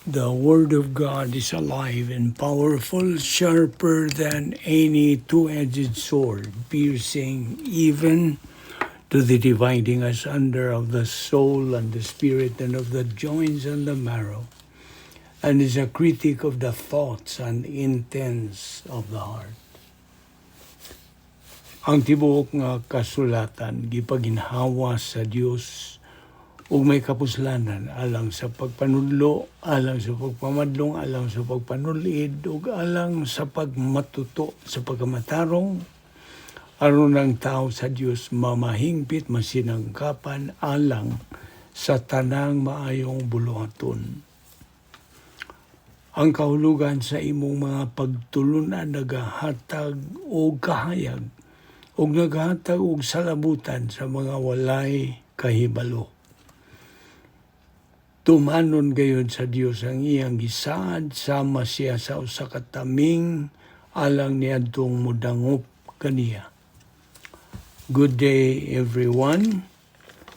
The Word of God is alive and powerful, sharper than any two-edged sword, piercing even to the dividing asunder of the soul and the spirit and of the joints and the marrow, and is a critic of the thoughts and intents of the heart. Ang tibuok nga kasulatan gipaginhawa sa Dios ug may kapuslanan alang sa pagpanudlo, alang sa pagpamadlong, alang sa pagpanulid ug alang sa pagmatuto sa pagkamatarong, aron ang tao sa Dios mamahingpit, masinangkapan alang sa tanang maayong buluhaton. Ang kahulugan sa imong mga pagtulunan nagahatag og kahayag ug nagahatag og salabutan sa mga walay kahibalo. Tumanon gayud sa Dios ang iyang gisaad sama siya sa usa ka taming alang niadtong modangop kaniya. Good day, everyone,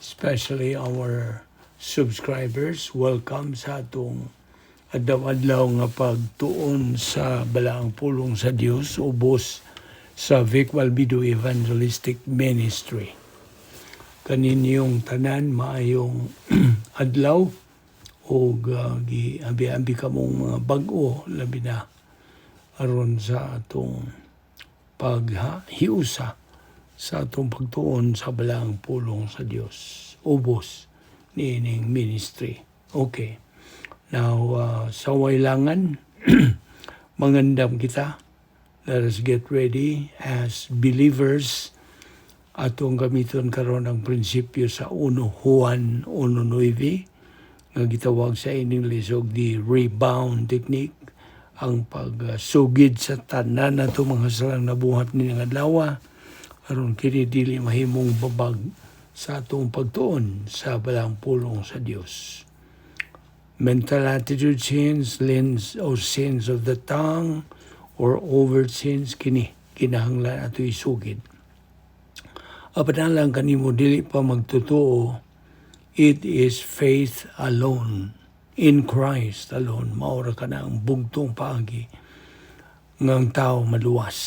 especially our subscribers. Welcome sa atong adlaw-adlaw nga pagtuon sa balaang pulong sa Dios ubos sa Vic Balbido Evangelistic Ministry. Kaninyong tanan, maayong adlaw ug giabi-abi kamong mga bag-o, labi na aron sa atong paghiusa sa atong pagtuon sa balaang pulong sa Dios ubos niining ministry. Okay. Now, sa wailangan, mangandam kita. Let us get ready as believers. Atong gamiton karon ang prinsipyo sa 1 Juan 1.9 nga gitawag sa English og the rebound technique, ang pagsugid sa tanan nato mga salang nabuhat ni nga adlaw aron kini dili mahimong babag sa atong pagtuon sa balaang pulong sa Dios. Mental attitude sins, lins or sins of the tongue or overt sins, kini kinahanglan ato isugid. Apan lang kanimo dili pa magtotoo, it is faith alone in Christ alone. Mao ra kana ang bugtong paagi ngang tao maluwas.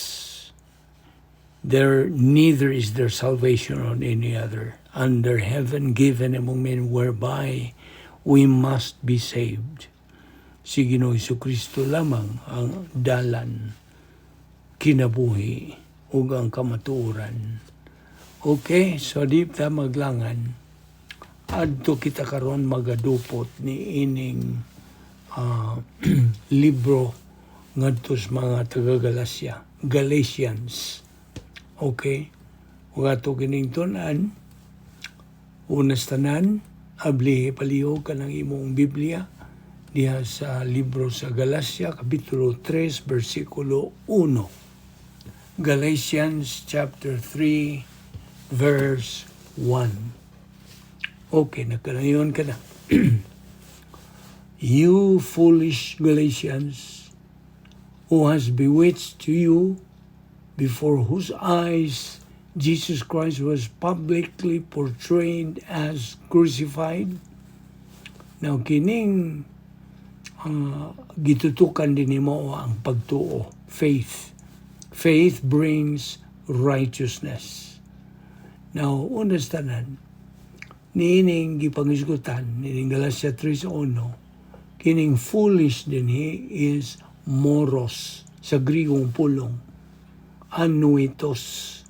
There neither is there salvation on any other under heaven given among men whereby we must be saved. Si Ginoong Kristo lamang ang dalan, kinabuhi ug ang kamatuoran. Okay, so di ta maglangan. Adto kita karon magadupot ni ining libro ngadto sa mga taga Galacia, Galatians. Okay? Ug ato kining tun-an, unas tanan, ablihi palihog ka ng imong Biblia diha sa libro sa Galacia, Kapitulo 3, versikulo 1. Galatians chapter 3, verse 1. Okay, nakanayon ka na. "You foolish Galatians, who has bewitched you, before whose eyes Jesus Christ was publicly portrayed as crucified?" Now, kining gitutukan din mo ang pagtuo, faith. Faith brings righteousness. Now, unas tanan, niining gipangisgutan, niining Galatia 3.1, kining foolish dinhi is moros sa Grigong pulong. Anoitos.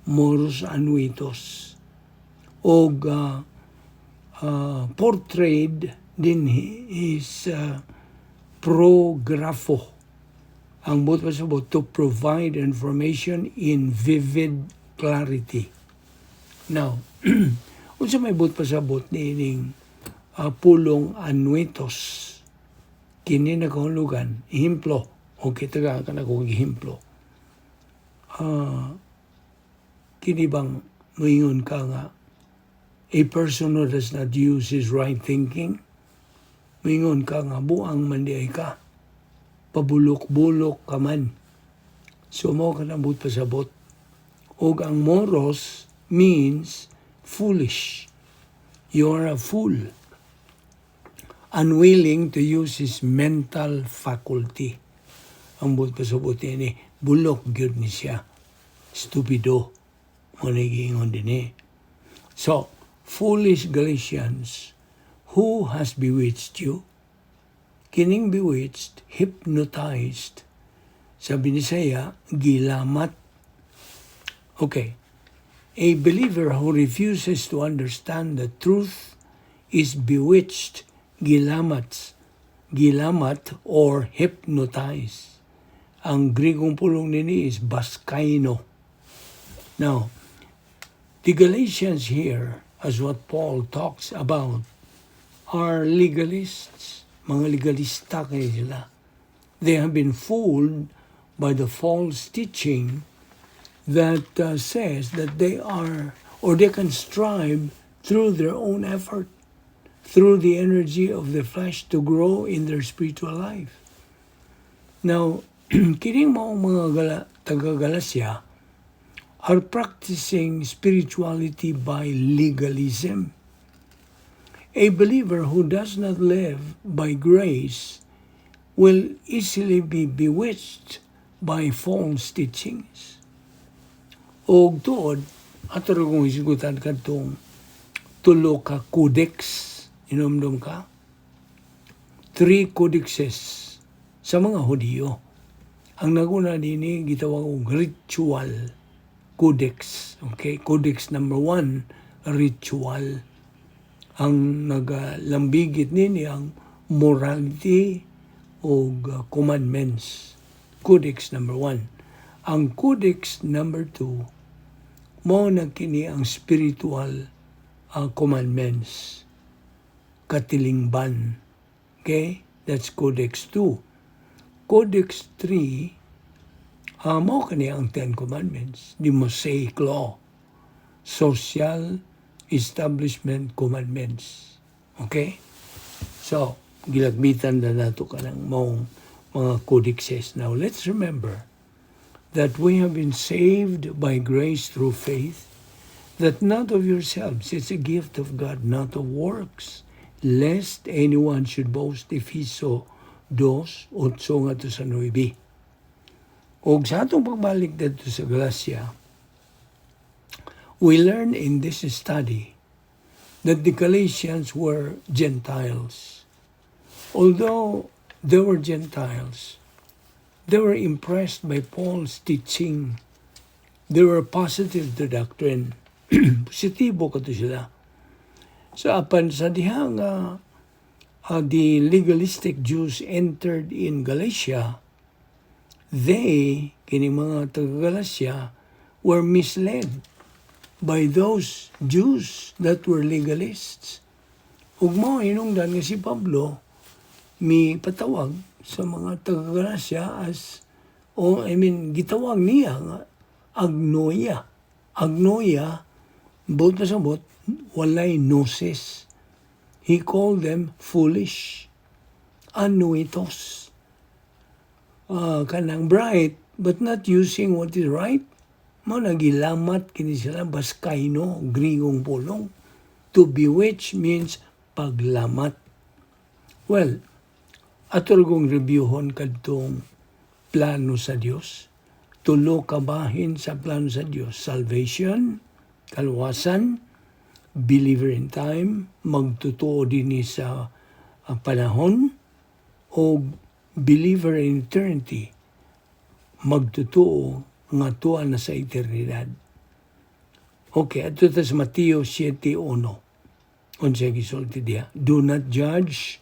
Moros anoitos. Og portrayed dinhi is prographo. Ang buot pasabot, to provide information in vivid clarity. Now, unsa may buot pasabot niining pulong anoitos? Kini nagahulugan, ehemplo, okay, taga ka na kong ehemplo. Kini bang moingon ka nga a person who does not use his right thinking, moingon ka nga buang man diay ka, pabulok-bulok ka man. So mao ka nang buot pasabot. Og ang moros means foolish. You're a fool. Unwilling to use his mental faculty. Ang buot pasabot ni, bulok gyud ni siya. Stupido. Mao na giingon dinhi. So, "Foolish Galatians, who has bewitched you?" Kining bewitched, hypnotized. Sa Binisaya, gilamat. Okay. A believer who refuses to understand the truth is bewitched, gilamat, gilamat or hypnotized. Ang Grigong pulong nini is baskaino. Now, the Galatians here, as what Paul talks about, are legalists. Mga legalista kaayo sila. They have been fooled by the false teaching that says that they are or they can strive through their own effort, through the energy of the flesh, to grow in their spiritual life. Now, kining maong mga taga-Galacia are practicing spirituality by legalism. A believer who does not live by grace will easily be bewitched by false teachings. Og tuod, ato ra kong hisgutan kadtong tulo ka codex. Inomdom ka? Three codexes sa mga Hudiyo. Ang naguna dinhi gitawag og ritual codex. Okay, codex number 1, ritual. Ang nagalambigit nini ang morality o commandments. Codex number 1. Ang codex number 2, mao na kini ang spiritual commandments. Katilingban. Okay? That's Codex 2. Codex 3, mao kani ang Ten Commandments, the Mosaic Law, social establishment commandments. Okay? So, gilagmitan na nato kanang maong mga codexes. Now, let's remember that we have been saved by grace through faith, that not of yourselves, it's a gift of God, not of works, lest anyone should boast. Efeso 2, 8 ngadto sa 9. Og sa atong pagbalik didto sa Galacia, we learn in this study that the Galatians were Gentiles. Although they were Gentiles, they were impressed by Paul's teaching. They were positive to doctrine. Positibo kato sila. So apan sa diha nga the legalistic Jews entered in Galatia, they, kini mga taga-Galatia, were misled by those Jews that were legalists. Ug mao hinungdan nga si Pablo mi patawag sa mga taga-Galatia as o, I mean, gitawag niya nga agnoia. Agnoia, buot pasabot, walay gnosis. He called them foolish. Anoitos. Kanang bright but not using what is right. Mao na gilamat kini sila, baskaino, Grigong pulong. To bewitch means paglamat. Well, ato kong reviewhon kadtong plano sa Dios. Tulo ka bahin sa plano sa Dios. Salvation, kaluwasan, believer in time, magtotoo dinhi sa panahon, o believer in eternity, magtotoo nga tuwa na sa eternidad. Okay, adto ta sa Mateo 7:1. Unsa gisulti diha? "Do not judge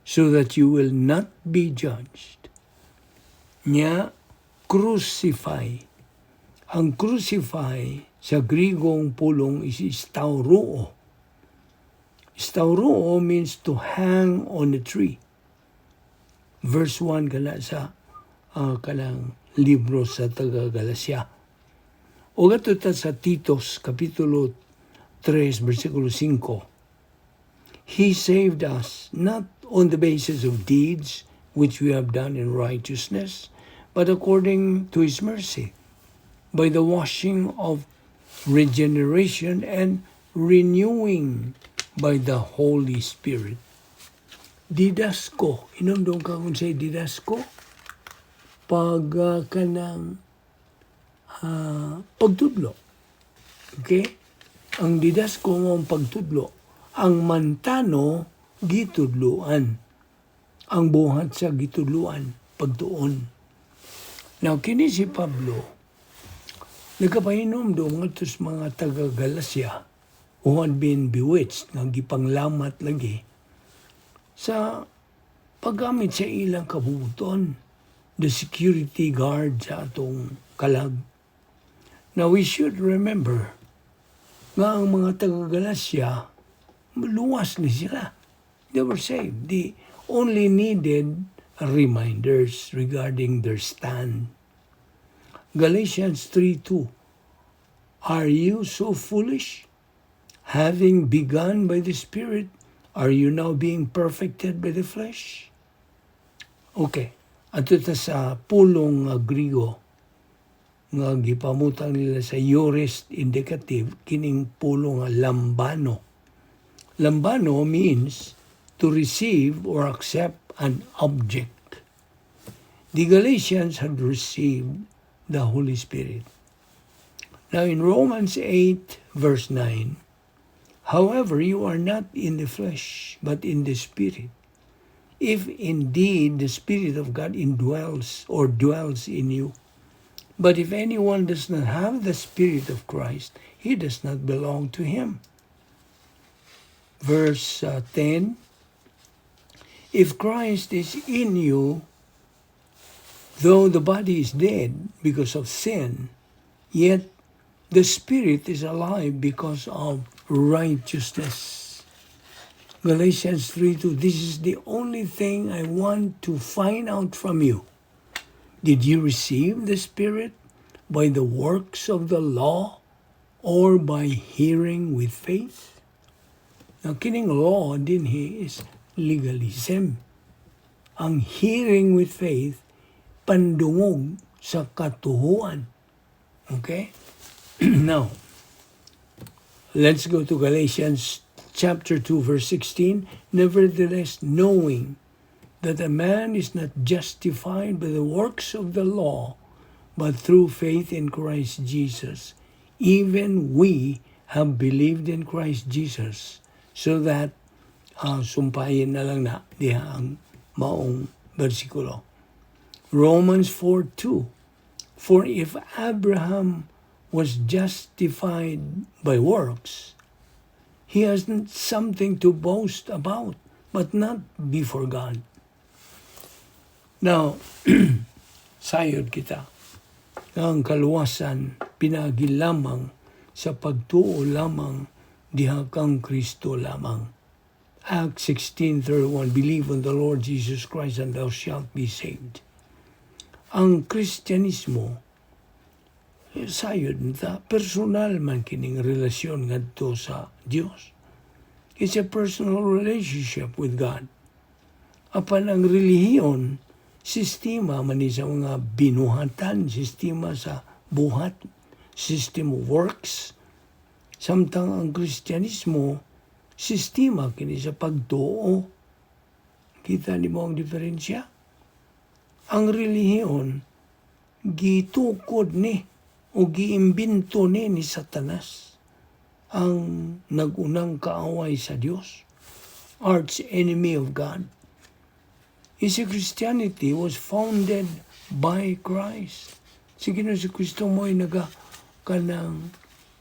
so that you will not be judged." Nya, crucify. Ang crucify sa Grigong pulong is stauruo. Stauruo means to hang on a tree. Verse 1 kana sa kanang libro sa taga Galacia. O adto ta sa Titos Kapitulo 3 versikulo 5. "He saved us not on the basis of deeds which we have done in righteousness, but according to His mercy, by the washing of regeneration and renewing by the Holy Spirit." Didasko. Hinumdom ka kung unsay didasko? Pag kanang pagtudlo. Okay? Ang didasko mo ang pagtudlo. Ang mantano, gitudloan. Ang buhat sa gitudloan, pagtuon. Now, kini si Pablo, nagkapahinomdom ngadto sa mga taga-Galacia who had been bewitched, nga gipanglamat lagi, sa paggamit sa ilang kabubuton, the security guard sa atong kalag. Now, we should remember nga ang mga taga-Galacia, luwas ni sila. They were saved. They only needed reminders regarding their stand. Galatians 3:2. Are you so foolish? Having begun by the Spirit, are you now being perfected by the flesh? Okay. Adto ta sa pulong nga Grigo nga gipamutang nila sa aorist indicative, kining pulong nga lambano. Lambano means to receive or accept an object. The Galatians had received the Holy Spirit. Now in Romans 8 verse 9, "However, you are not in the flesh, but in the Spirit, if indeed the Spirit of God indwells or dwells in you. But if anyone does not have the Spirit of Christ, he does not belong to him." Verse 10. If Christ is in you, though the body is dead because of sin, yet the spirit is alive because of righteousness. Galatians 3:2. This is the only thing I want to find out from you. Did you receive the Spirit by the works of the law or by hearing with faith? Now, kining law dinhi is legalism. Ang hearing with faith, pandungog sa katuohan. Okay? Now, let's go to Galatians chapter 2 verse 16. "Nevertheless, knowing that a man is not justified by the works of the law, but through faith in Christ Jesus, even we have believed in Christ Jesus," so that sumpayin na lang na diha ang maong bersikulo. Romans 4:2. "For if Abraham was justified by works, he has something to boast about, but not before God." Now, sayod kita nga ang kaluwasan pinagi lamang sa pagtuo lamang diha kang Kristo lamang. Acts 16:31. "Believe on the Lord Jesus Christ and thou shalt be saved." Ang Kristyanismo, sayod ta, personal man kining relasyon ngadto sa Dios. It's a personal relationship with God. Apan ang relihiyon, sistema man ni sa mga binuhatan, sistema sa buhat, system of works. Samtang ang Kristyanismo, sistema kini sa pagtuo. Kita nimo ang diferensya? Ang relihiyon, gitukod ni o giimbento ni Satanas, ang nagunang kaaway sa Dios, arch enemy of God. You see, Christianity was founded by Christ. Si Ginoong si Kristo mo'y naga kanang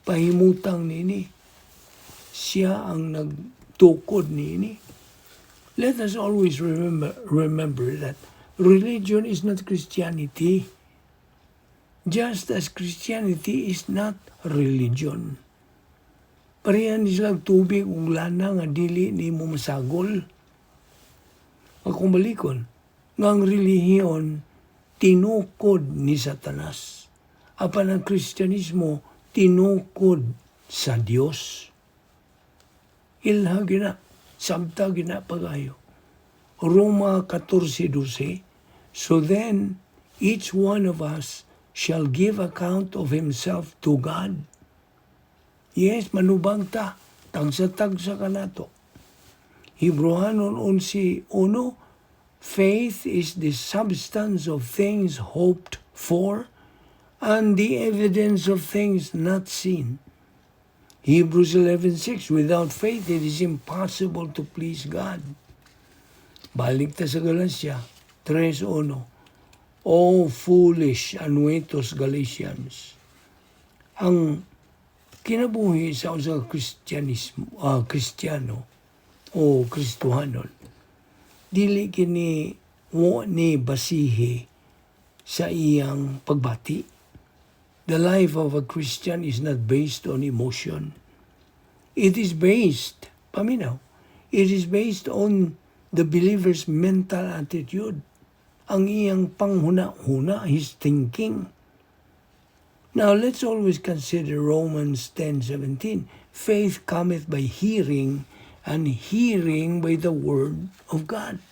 pahimutang nini. Siya ang nagtukod nini. Let us always remember that religion is not Christianity. Just as Christianity is not religion. Parehan ni sila tubig ug lana nga dili nimo masagol. Akong balikon, nga ang relihiyon tinukod ni Satanas. Apan ang Kristyanismo tinukod sa Dios. Ilha gina, sabta gina pagayo. Roma 14:12. "So then, each one of us shall give account of himself to God." Yes, manubang ta. Tagsa-tagsa kanato. Hebreohanon 11:1, "Faith is the substance of things hoped for and the evidence of things not seen." Hebrews 11:6, "Without faith it is impossible to please God." Balik ta sa Galacia 3:1. "O foolish anuetos Galatians." Ang kinabuhi sa usa ka Kristyanismo, Kristiyano o Kristohanon, dili kini wo ni basihi sa iyang pagbati. The life of a Christian is not based on emotion. It is based, paminaw, it is based on the believer's mental attitude. Ang iyang panghuna-huna, his thinking. Now, let's always consider Romans 10:17. "Faith cometh by hearing, and hearing by the word of God."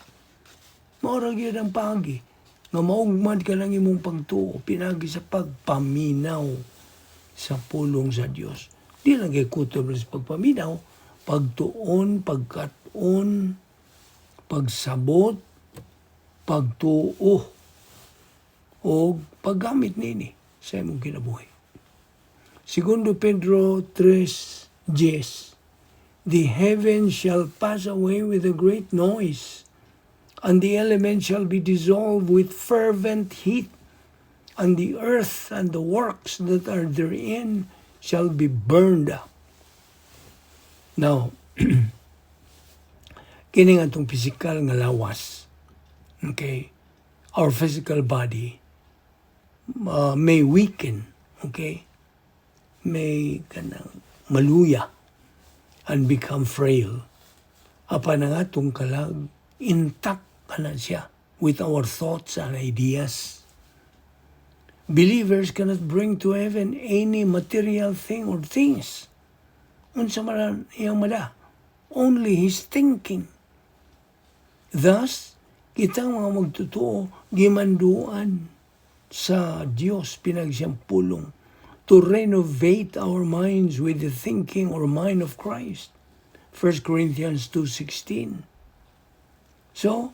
Mao ra gyud ang paagi nga maugmad ka lang imong pagtuo pinagi sa pagpaminaw sa pulong sa Dios. Di lang kay kutob sa pagpaminaw, pagtuon, pagkat-on, pagsabot, pagtuo, o paggamit nini sa imong kinabuhi. Segundo Pedro 3:10, "The heavens shall pass away with a great noise, and the elements shall be dissolved with fervent heat, and the earth and the works that are therein shall be burned up." Now, kini nga atong physical nga lawas, okay, our physical body may weaken, okay, may kanang maluya and become frail. Apan ang atong kalag, intact kana siya with our thoughts and ideas. Believers cannot bring to heaven any material thing or things. Unsa man iyang mada? Only his thinking. Thus, kitang mga magtotoo, gimanduan sa Dios pinagi siyang pulong to renovate our minds with the thinking or mind of Christ. 1 Corinthians 2:16. So,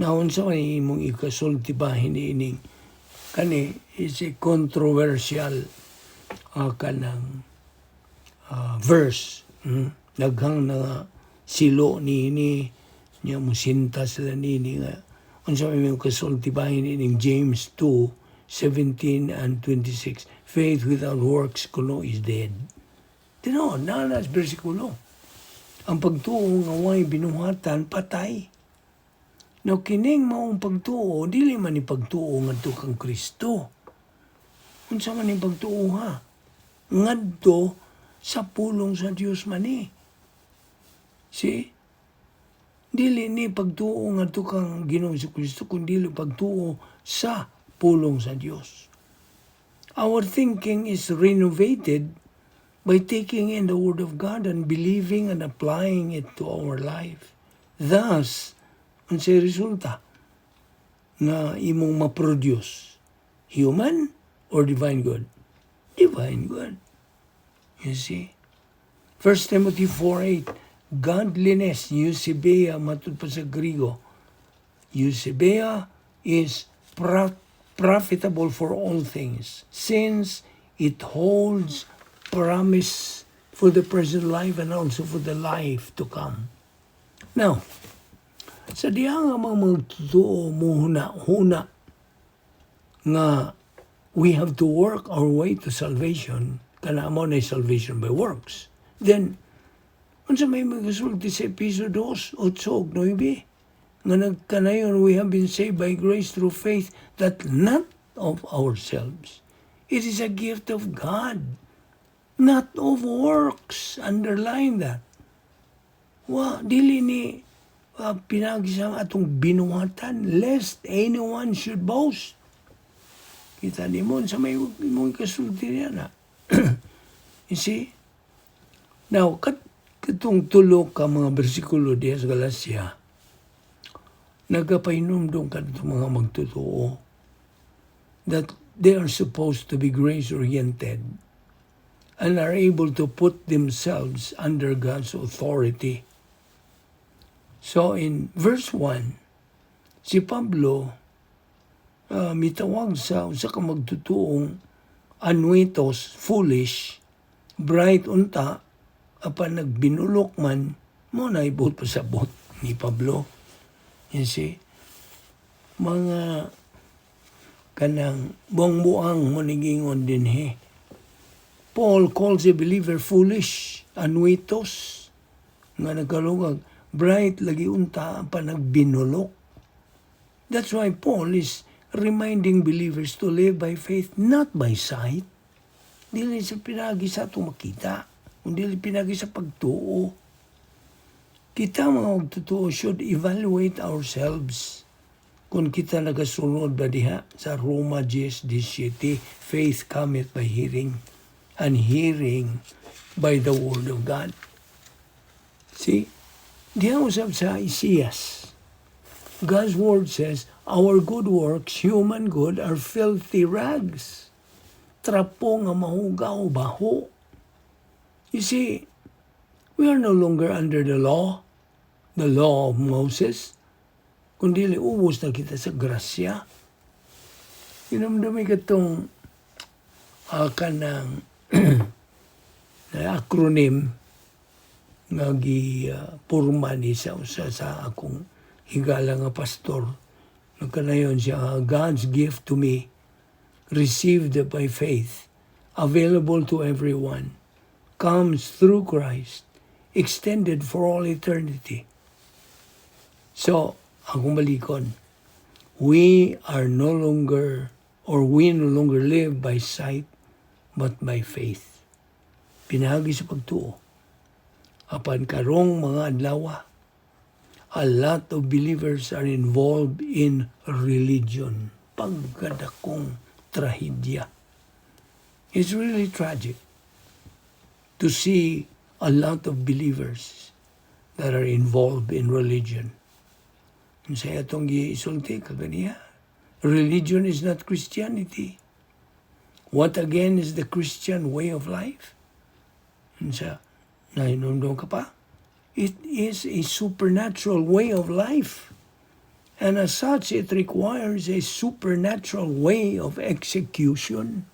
naunsa man imong ikasulti bahin ining kani is a controversial kanang verse. Daghang na silo ni niya, musinta sila nini nga unsa may imong kasulti bahin ining James 2:17 and 26, "Faith without works kuno is dead"? Tinuod na na sa bersikulo. Ang pagtuo nga way binuhatan, patay. Now, kining maong pagtuo, dili man ni pagtuo ngadto kang Kristo. Unsa man ni pagtuo ha? Ngadto sa pulong sa Dios man ni. See? Dili ni pagtuo ngadto kang Ginoong Kristo kun dili pagtuo sa pulong sa Dios. Our thinking is renovated by taking in the Word of God and believing and applying it to our life. Thus, unsay resulta nga imong ma-produce? Human or divine good? Divine good. You see? 1 Timothy 4:8, godliness, eusebeia, matud pa sa Grigo. Eusebeia is profitable for all things, since it holds promise for the present life and also for the life to come. Now, sa diha nga mga magtotoo muhuna-huna nga we have to work our way to salvation, kana mo na salvation by works. Then, unsa may magasulti sa Episo 2, 8 ug 9, nga nagkanayon we have been saved by grace through faith, that not of ourselves. It is a gift of God, not of works. Underline that. Wa, dili ni pinagi sa atong binuhatan, lest anyone should boast. Kita nimo sa may imong kasulti niya na. You see? Now, katong tulo ka mga bersikulo diya sa Galacia, nagapahinumdum kadtong mga magtotoo that they are supposed to be grace-oriented and are able to put themselves under God's authority. So in verse 1, si Pablo mitawag sa usa ka magtutuong anuitos, foolish, bright unta, apan nagbinulok man, mao na ibuot pasabot ni Pablo. You see? Mga kanang buang-buang mo nigingon dinhi. Paul calls a believer foolish, anuitos, nga nagkalugag, bright lagi unta, apan nagbinulok. That's why Paul is reminding believers to live by faith, not by sight. Dili sa pinagi sa atong makita, kundi pinagi sa pagtuo. Kita mga magtotoo should evaluate ourselves kung kita nagasunod ba diha sa Roma 10:17, "Faith cometh by hearing, and hearing by the word of God." See, diha usab sa Isaias, God's word says, "Our good works, human good, are filthy rags." Trapo nga mahugaw, baho. You see, we are no longer under the law of Moses, kundi ubos na kita sa grasya. Hinumdumi katong kanang na acronym nga gi-purma ni sa usa sa akong higala nga pastor. Nagkanayon siya, "God's gift to me, received by faith, available to everyone, comes through Christ, extended for all eternity." So, akong balikon, we are no longer, or we no longer live by sight, but by faith. Pinagi sa pagtuo. Apan karong mga adlaw, a lot of believers are involved in religion. Pagkadakong trahedya. It's really tragic to see a lot of believers that are involved in religion. Sa atong giisulti kaganiya, religion is not Christianity. What again is the Christian way of life? Sa nahinumdum ka pa? It is a supernatural way of life. And as such, it requires a supernatural way of execution.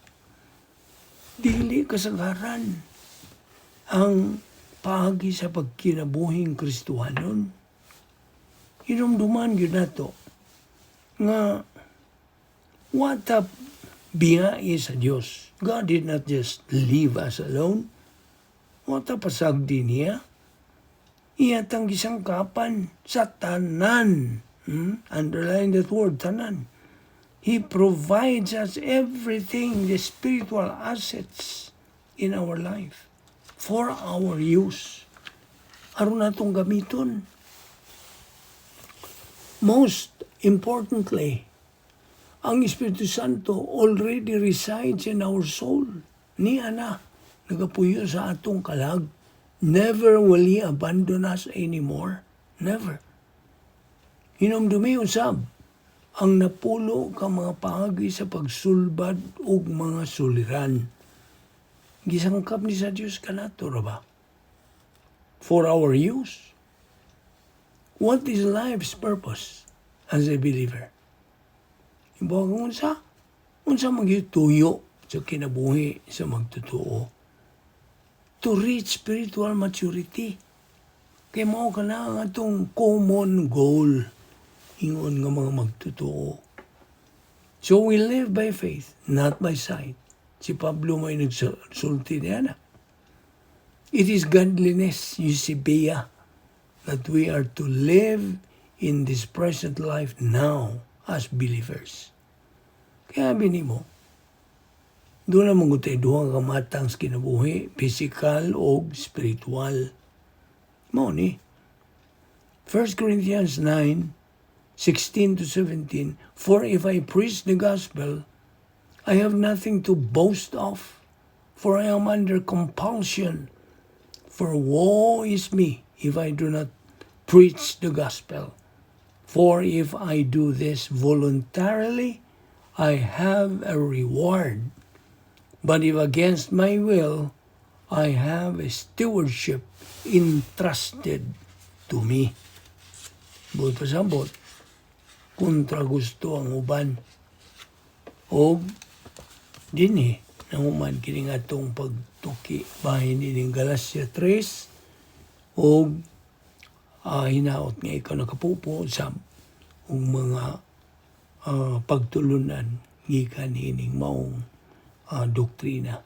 Dili kasagaran ang paagi sa pagkinabuhing Kristohanon. Hinumduman gyud nato nga wa ta biyai sa Dios. God did not just leave us alone. Wa ta pasagdi niya. Iya tang gisangkapan sa tanan. Underline that word, tanan. He provides us everything, the spiritual assets in our life for our use. Aron natong gamiton. Most importantly, ang Espiritu Santo already resides in our soul. Niya na, nagapuyo sa atong kalag. Never will He abandon us anymore. Never. Hinumdumi usab ang napulo ka mga paagi sa pagsulbad og mga suliran. Gisangkap ni sa Dios kanato ra ba? For our use. What is life's purpose as a believer? Ibaw kung unsa? Unsa magituyo sa kinabuhi sa magtotoo? To reach spiritual maturity. Kay mao ka na ang atong common goal ingon nga mga magtotoo. So we live by faith, not by sight. Si Pablo may nagsulti niya na. It is godliness, eusebeia, that we are to live in this present life now as believers. Kaya bini mo, duna man gud duha ka matang sa kinabuhi, physical o spiritual. Mao ni. 1 Corinthians 9, 16 to 17, "For if I preach the gospel, I have nothing to boast of, for I am under compulsion. For woe is me if I do not preach the gospel. For if I do this voluntarily, I have a reward. But if against my will, I have a stewardship entrusted to me." Buot pasabot, kontra gusto ang uban. O dinhi nahuman kini nga atong pagtuki bahin nining Galacia 3 og hinaot nga ikaw nakapupo sa ug mga pagtulunan gikan niining maong doktrina.